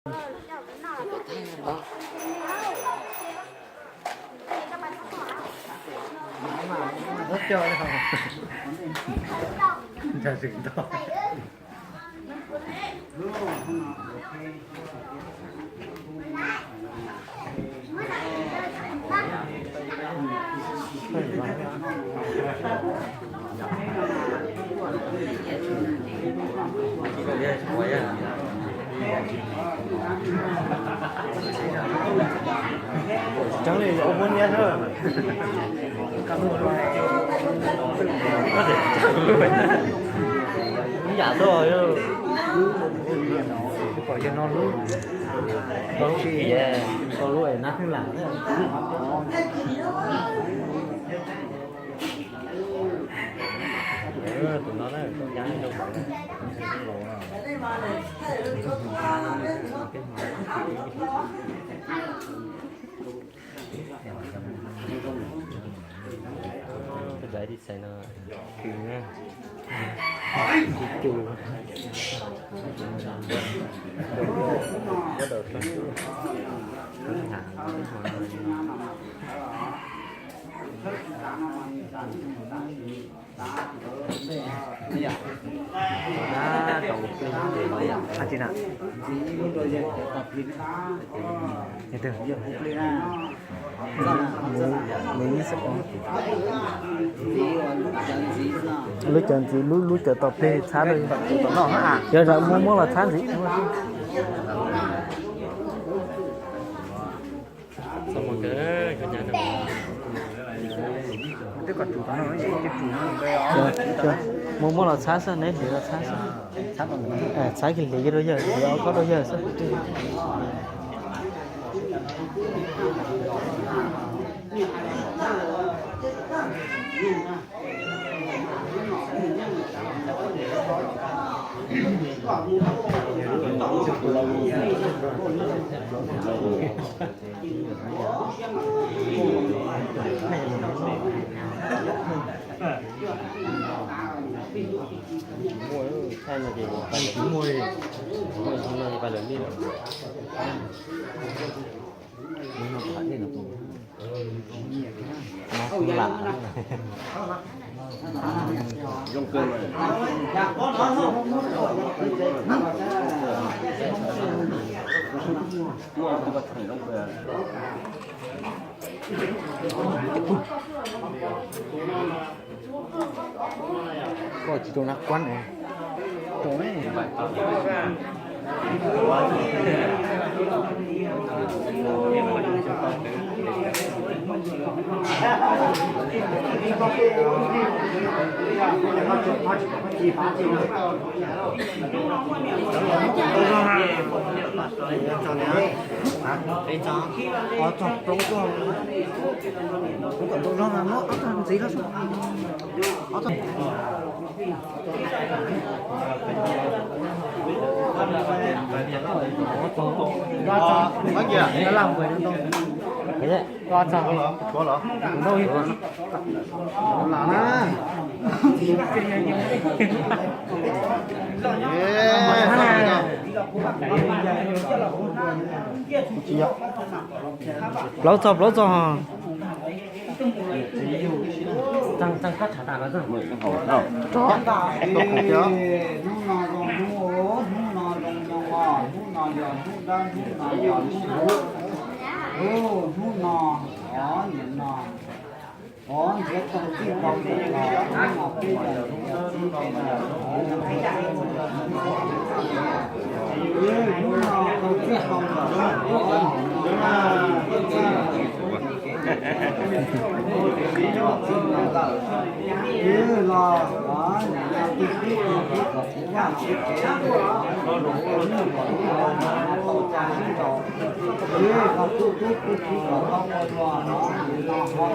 Cov li ua muab niab xwb. Ib yam tuaj, pom yog no lub, tau lub, tau lub nab hwj lam. Tus no na, tau nyab rau pem. Koj zais ib txhais no, khwv na, ib tug, muab daus rau, lub cov ntxiv, lub, lub cov tom peg txhab rau. Yog muab, muab los txhab ntxiv. Muab, muab los txhab xwb, neb hliv los txhab xwb. Txhab kiag hliv rau yawg, hliv ob khob rau yawg xwb. Muaj, thaij no ces pais lawm li. Lam. Koj tsis rau nab kuab ne. Plaub txog, plaub txog. Hnub no zoo hnub, hnub no zoo nyoog os, hnub no yog hnub dawb, hnub no yog hnub huv. Hnub no, o, nim no, o, nrhiav tau txij tau nkawm los hnub no peb yog nrhiav tau txij tau nkawm, hnub no tau txij tau nkawm, hnub no peb yog nrhiav tau txij tau nkawm. Los, o, nim no tus tub tus tub kom kuv vaj kuv tsev, tus tub kom kuv vaj kuv tau tsa sib nraus, tus tub tus tub kom tau ua luag, o, nim no ho